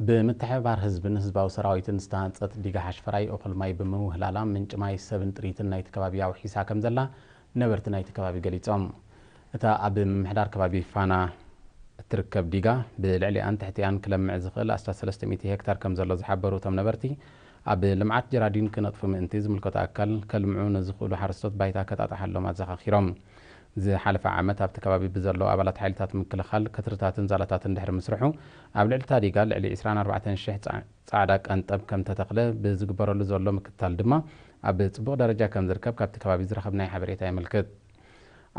ብምትሕብባር ህዝብን ህዝባዊ ሰራዊትን ዝተሃንጸት ዲጋ ሓሽፈራይ እኹል ማይ ብምውህላላ ምንጪ ማይ ሰብን ጥሪትን ናይቲ ከባቢ ኣውሒሳ ከም ዘላ ነበርቲ ናይቲ ከባቢ ገሊጾም። እታ ኣብ ምምሕዳር ከባቢ ፋና እትርከብ ዲጋ ብልዕሊኣን ትሕቲኣን ክለምዕ ዝኽእል ኣስታት ሰለስተ ሚእቲ ሄክታር ከም ዘሎ ዝሓበሩ እቶም ነበርቲ፣ ኣብ ልምዓት ጀራዲን ክነጥፉ ምእንቲ ዝምልከቶ ኣካል ከልምዑ ንዝኽእሉ ሓረስቶት ባይታ ከጣጥሓሎም ኣዘኻኺሮም። ዝሓለፈ ዓመት ኣብቲ ከባቢ ብዘለዉ ኣባላት ሓይልታት ምክልኻል ክትርታትን ዛላታትን ድሕሪ ምስርሑ፣ ኣብ ልዕሊ እታ ዲጋ ልዕሊ ዕስራን ኣርባዕተን ሽሕ ጻ-፣ ጻዕዳ ቀንጠብ ከም ተተኽለ ብዝግበረሉ ዘሎ ምክትታል ድማ ኣብ ጽቡቕ ደረጃ ከም ዝርከብ ካብቲ ከባቢ ዝረኸብናዮ ሓበሬታ የመልክት።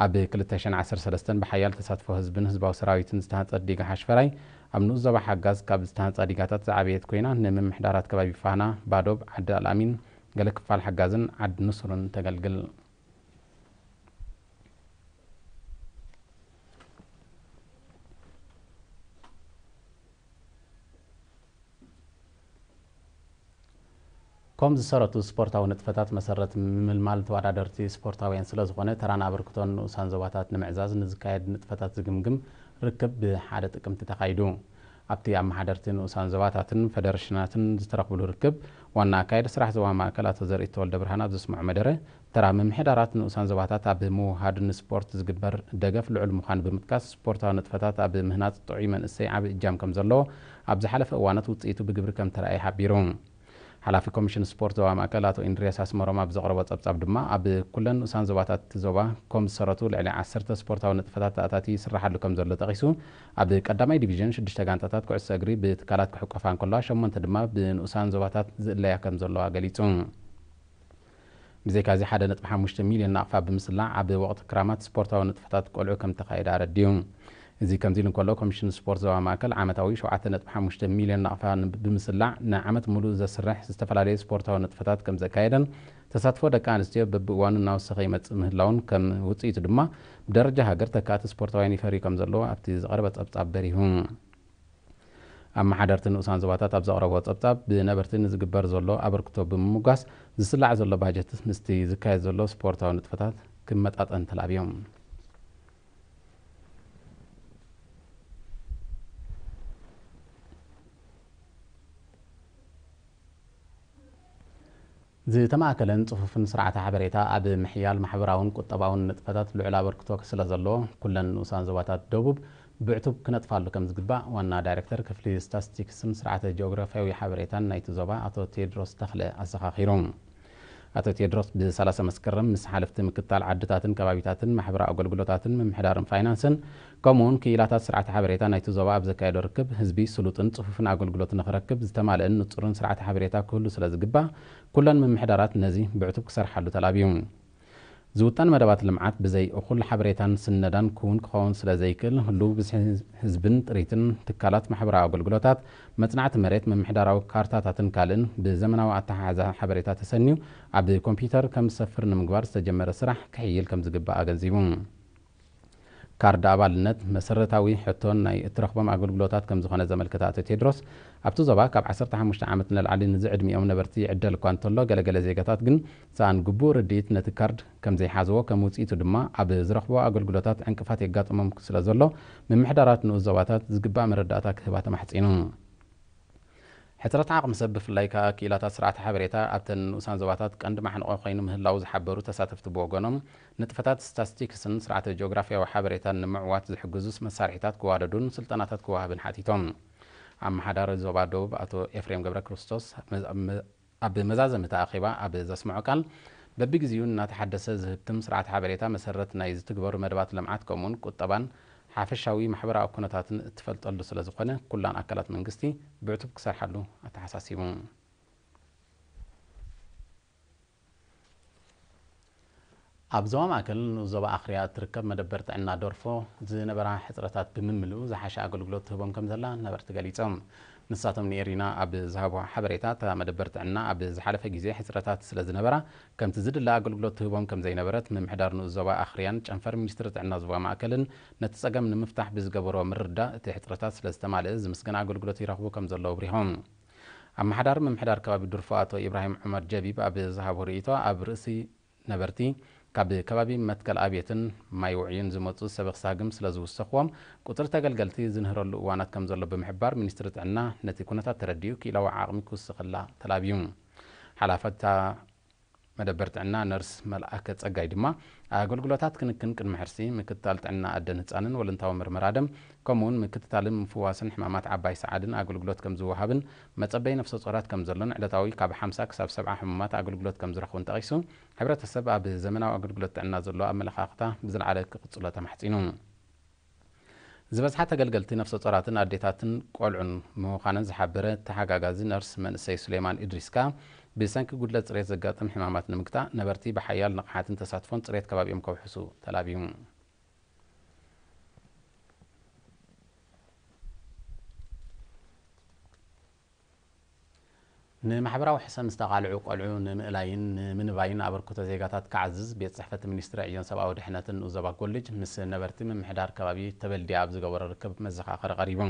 ኣብ ክልተ ሽሕን ዓሰርተ ሰለስተን ብሓያል ተሳትፎ ህዝብን ህዝባዊ ሰራዊትን ዝተሃንጸት ዲጋ ሓሽፈራይ፣ ኣብ ንኡስ ዞባ ሓጋዝ ካብ ዝተሃንጻ ዲጋታት ዝዓበየት ኮይና፣ ንምምሕዳራት ከባቢ ፋና፣ ባዶብ፣ ዓዲ ኣልኣሚን፣ ገለ ክፋል ሓጋዝን ዓዲ ንሱርን ተገልግል። ኮም ዝሰረቱ ስፖርታዊ ንጥፈታት መሰረት ምምልማል ተወዳደርቲ ስፖርታውያን ስለ ዝኾነ፣ ተራን ኣበርክቶን ንኡሳን ዞባታት ንምዕዛዝ ንዝካየድ ንጥፈታት ዝግምግም ርክብ ብሓደ ጥቅምቲ ተኻይዱ። ኣብቲ ኣመሓደርቲ ንኡሳን ዞባታትን ፈደረሽናትን ዝተረኽብሉ ርክብ፣ ዋና ኣካየዲ ስራሕ ዞባ ማእከል ኣቶ ዘርኢት ተወልደ ብርሃን ኣብ ዘስምዖ መደረ፣ ተራ ምምሕዳራት ንኡሳን ዞባታት ኣብ ምውሃድ ንስፖርት ዝግበር ደገፍ ልዑል ምዃኑ ብምጥቃስ፣ ስፖርታዊ ንጥፈታት ኣብ ምህናጽ ጥዑይ መንእሰይ ዓቢ እጃም ከም ዘለዎ ኣብ ዝሓለፈ እዋናት ውጽኢቱ ብግብሪ ከም ተራእየ ሓቢሩ። ሓላፊ ኮሚሽን ስፖርት ዞባ ማእከል ኣቶ ኢንድርያስ ኣስመሮም ኣብ ዘቕረቦ ጸብጻብ ድማ፣ ኣብ ኩለን ንኡሳን ዞባታት እቲ ዞባ ኮም ዝሰረቱ ልዕሊ ዓሰርተ ስፖርታዊ ንጥፈታት ተኣታትዩ ይስራሓሉ ከም ዘሎ ጠቒሱ፣ ኣብ ቀዳማይ ዲቪዥን ሽዱሽተ ጋንታታት ኩዕሶ እግሪ ብትካላት ክሕቆፋ እንከለዋ፣ ሸሞንተ ድማ ብንኡሳን ዞባታት ዝእለያ ከም ዘለዋ ገሊጹ። ብዘይካዚ፣ ሓደ ነጥቢ ሓሙሽተ ሚልዮን ናቕፋ ብምስላዕ ኣብ ወቕቲ ክራማት ስፖርታዊ ንጥፈታት ቆልዑ ከም ተኻየደ ኣረዲኡ። እዚ ከምዚ ኢሉ እንከሎ፣ ኮሚሽን ስፖርት ዞባ ማእከል ዓመታዊ ሸውዓተ ነጥቢ ሓሙሽተ ሚልዮን ናቕፋ ን-፣ ብምስላዕ ንዓመት ሙሉእ ዘስርሕ ዝተፈላለዩ ስፖርታዊ ንጥፈታት ከም ዘካየደን፣ ተሳትፎ ደቂ ኣንስትዮ በብእዋኑ እናወሰኸ ይመጽእ ምህላውን፣ ከም ውጽኢቱ ድማ ብደረጃ ሃገር ተካእቲ ስፖርታውያን ይፈሪ ከም ዘለዎ ኣብቲ ዝቐረበ ጸብጻብ በሪሁ። ኣመሓደርቲ ንኡሳን ዞባታት ኣብ ዘቕረብዎ ጸብጻብ፣ ብነበርቲ ንዝግበር ዘሎ ኣበርክቶ ብምምጓስ፣ ዝስላዕ ዘሎ ባጀት ምስቲ ዝካየድ ዘሎ ስፖርታዊ ንጥፈታት ክመጣጠን ተላብዮም። ዝተማእከለን ጽፉፍን ስርዓተ ሓበሬታ ኣብ ምሕያል ማሕበራውን ቁጠባውን ንጥፈታት ልዑል ኣበርክቶ ስለ ዘለዎ፣ ኩለን ንኡሳን ዞባታት ደቡብ ብዕቱብ ክነጥፋሉ ከም ዝግባእ ዋና ዳይሬክተር ክፍሊ ስታስቲክስን ስርዓተ ጂኦግራፍያዊ ሓበሬታን ናይቲ ዞባ ኣቶ ቴድሮስ ተኽለ ኣዘኻኺሩ። ኣቶ ቴድሮስ ብሰላሳ መስከረም ምስ ሓለፍቲ ምክትታል ዓድታትን ከባቢታትን ማሕበራዊ ኣገልግሎታትን ምምሕዳርን ፋይናንስን ከምኡውን ክኢላታት ስርዓተ ሓበሬታ ናይቲ ዞባ ኣብ ዘካየዶ ርክብ፣ ህዝቢ ስሉጥን ጽፉፍን ኣገልግሎት ንኽረክብ ዝተማልአን ንጹርን ስርዓተ ሓበሬታ ክህሉ ስለ ዝግባእ፣ ኩለን ምምሕዳራት ነዚ ብዕቱብ ክሰርሓሉ ተላብዩ። ዝውጠን መደባት ልምዓት ብዘይ እኹል ሓበሬታን ስነዳን ክውን ክኸውን ስለ ዘይክእል፣ ህሉው ብዝሒ ህዝብን ጥሪትን ትካላት ማሕበራዊ ኣገልግሎታት፣ መጽናዕቲ መሬት፣ ምምሕዳራዊ ካርታታትን ካልእን ብዘመናዊ ኣተሓሕዛ ሓበሬታ ተሰንዩ፣ ኣብ ኮምፒውተር ከም ዝሰፍር ንምግባር ዝተጀመረ ስራሕ ክሕይል ከም ዝግባእ ኣገንዚቡ። ካርድ ኣባልነት መሰረታዊ ሕቶን ናይ እትረኽቦም ኣገልግሎታት ከም ዝኾነ ዘመልከተ ኣቶ ቴድሮስ፣ ኣብቲ ዞባ ካብ ዓሰርተ ሓሙሽተ ዓመት ንላዕሊ ንዝዕድሚኦም ነበርቲ ይዕደል እኳ እንተሎ፣ ገለገለ ዜጋታት ግን ሰኣን ግቡእ ርድኢት ነቲ ካርድ ከም ዘይሓዝዎ፣ ከም ውጽኢቱ ድማ ኣብ ዝረኽቦ ኣገልግሎታት ዕንቅፋት የጋጥሞም ስለ ዘሎ፣ ምምሕዳራት ንኡስ ዞባታት ዝግባእ መረዳእታ ክህባ ተማሕጺኑ። ሕጽረት ዓቕሚ ሰብ፣ ብፍላይ ከኣ ክኢላታት ስርዓተ ሓበሬታ፣ ኣብተን ንኡሳን ዞባታት ቀንዲ ማሕንቖ ኮይኑ ምህላዉ ዝሓበሩ ተሳተፍቲ ብወገኖም፣ ንጥፈታት ስታስቲክስን ስርዓተ ጂኦግራፍያዊ ሓበሬታን ንምዕዋት ዝሕግዙ መሳርሒታት ክዋደዱን ስልጠናታት ክወሃብን ሓቲቶም። ኣመሓዳሪ ዞባ ደቡብ ኣቶ ኤፍሬም ገብረ ክርስቶስ ኣብ መ-፣ ኣብ መ-፣ ኣብ መዛዘሚ እቲ ኣኼባ ኣብ ዘስምዖ ቃል፣ በብግዜኡ እናተሓደሰ ዝህብትም ስርዓተ ሓበሬታ መሰረት ናይ ዝትግበሩ መደባት ልምዓት ከምኡውን ቁጠባን ሓፈሻዊ ማሕበራዊ ኩነታትን እትፈልጠሉ ስለ ዝኾነ፣ ኩላን ኣካላት መንግስቲ ብዕቱብ ክሰርሓሉ ኣተሓሳሲቡ። ኣብ ዞባ ማእከል ንኡስ ዞባ ኣኽርያ እትርከብ መደበር ጥዕና ዶርፎ ዝነበራ ሕጽረታት ብምምልኡ ዝሓሸ ኣገልግሎት ትህቦም ከም ዘላ ነበርቲ ገሊጾም። ንሳቶም ንኤሪና ኣብ ዝሃቦ ሓበሬታ፣ እታ መደበር ጥዕና ኣብ ዝሓለፈ ግዜ ሕጽረታት ስለ ዝነበራ፣ ከምቲ ዝድለ ኣገልግሎት ትህቦም ከም ዘይነበረት ምምሕዳር ንኡስ ዞባ ኣኽርያን ጨንፈር ሚኒስትሪ ጥዕና ዞባ ማእከልን ነቲ ጸገም ንምፍታሕ ብዝገበሮ ምርድዳእ፣ እቲ ሕጽረታት ስለ ዝተማልአ ዝምስገን ኣገልግሎት ይረኽቡ ከም ዘለዉ ኣብሪሆም። ኣመሓዳሪ ምምሕዳር ከባቢ ዱርፎ ኣቶ ኢብራሂም ዑመር ጀቢብ ኣብ ዝሃቦ ርእይቶ፣ ኣብ ርእሲ ነበርቲ ካብ ከባቢ መትከል ኣብየትን ማይ ውዕይን ዝመፁ ሰበኽ ሳግም ስለ ዝውሰኽዎም፣ ቁፅሪ ተገልገልቲ ዝንህረሉ እዋናት ከም ዘሎ ብምሕባር፣ ሚኒስትሪ ጥዕና ነቲ ኩነታት ተረዲኡ ክኢላዊ ዓቕሚ ክውስኸላ ተላብዩ። ሓላፊ እታ መደበር ጥዕና ነርስ መልኣከ ጸጋይ ድማ፣ ኣገልግሎታት ክንክን ቅድመ ሕርሲ፣ ምክትታል ጥዕና ኣደን ህጻንን፣ ወለንታዊ ምርመራ ደም፣ ከምኡውን ምክትታልን ምፍዋስን ሕማማት ዓባይ ሰዓልን ኣገልግሎት ከም ዝወሃብን መጸበይ ነፍሰ ጾራት ከም ዘሎን፣ ዕለታዊ ካብ ሓምሳ ክሳብ ሰብዓ ሕሙማት ኣገልግሎት ከም ዝረኽቡን ጠቒሱ፣ ሕብረተሰብ ኣብ ዘመናዊ ኣገልግሎት ጥዕና ዘሎ ኣመለኻኽታ ብዝለዓለ ክቕጽሎ ተማሕጺኑ። ዝበዝሓ ተገልገልቲ ነፍሰ ጾራትን ኣዴታትን ቆልዑን ምዃነን ዝሓበረ ተሓጋጋዚ ነርስ መንእሰይ ሱሌማን ኢድሪስ ከኣ፣ ብሰንኪ ጉድለት ጽሬት ዘጋጥም ሕማማት ንምግታእ፣ ነበርቲ ብሓያል ንቕሓትን ተሳትፎን ጽሬት ከባቢኦም ከውሕሱ ተላብዩ። ንማሕበራዊ ሕሰም ዝተቓልዑ ቆልዑ ንምእላይን ንምንባይን ኣበርክቶ ዜጋታት ክዓዝዝ ቤት ጽሕፈት ሚኒስትሪ ዕዮን ሰብኣዊ ድሕነትን ንኡዞባ ኮሌጅ ምስ ነበርቲ ምምሕዳር ከባቢ ተበልዲያ ኣብ ዝገበሮ ርክብ መዘኻኸሪ ቀሪቡ።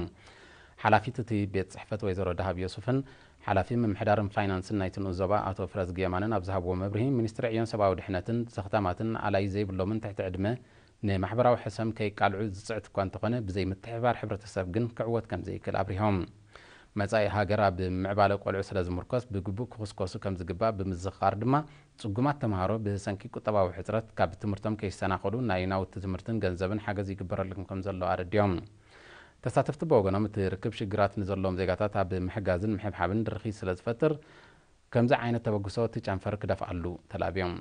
ሓላፊት እቲ ቤት ጽሕፈት ወይዘሮ ደሃብ ዮሱፍን ሓላፊ ምምሕዳርን ፋይናንስን ናይቲ ንኡዞባ ኣቶ ፍረዝጊ የማነን ኣብ ዝሃብዎ መብርሂ፣ ሚኒስትሪ ዕዮን ሰብኣዊ ድሕነትን ዘኽታማትን ኣላይ ዘይብሎምን ትሕቲ ዕድመ ንማሕበራዊ ሕሰም ከይቃልዑ ዝጽዕት እኳ እንተኾነ፣ ብዘይ ምትሕብባር ሕብረተሰብ ግን ክዕወት ከም ዘይክእል ኣብሪሆም። መጻኢ ሃገር ኣብ ምዕባለ ቆልዑ ስለ ዝምርኮስ፣ ብግቡእ ክኹስኮሱ ከም ዝግባእ ብምዝኽኻር ድማ፣ ጽጉማት ተምሃሮ ብሰንኪ ቁጠባዊ ሕጽረት ካብ ትምህርቶም ከይሰናኸሉ ናይ ናውቲ ትምህርትን ገንዘብን ሓገዝ ይግበረሎም ከም ዘሎ ኣረዲኦም። ተሳተፍቲ ብወገኖም፣ እቲ ርክብ ሽግራት ንዘለዎም ዜጋታት ኣብ ምሕጋዝን ምሕብሓብን ድርኺ ስለ ዝፈጥር፣ ከምዚ ዓይነት ተበግሶ እቲ ጨንፈር ክደፍኣሉ ተላብዮም።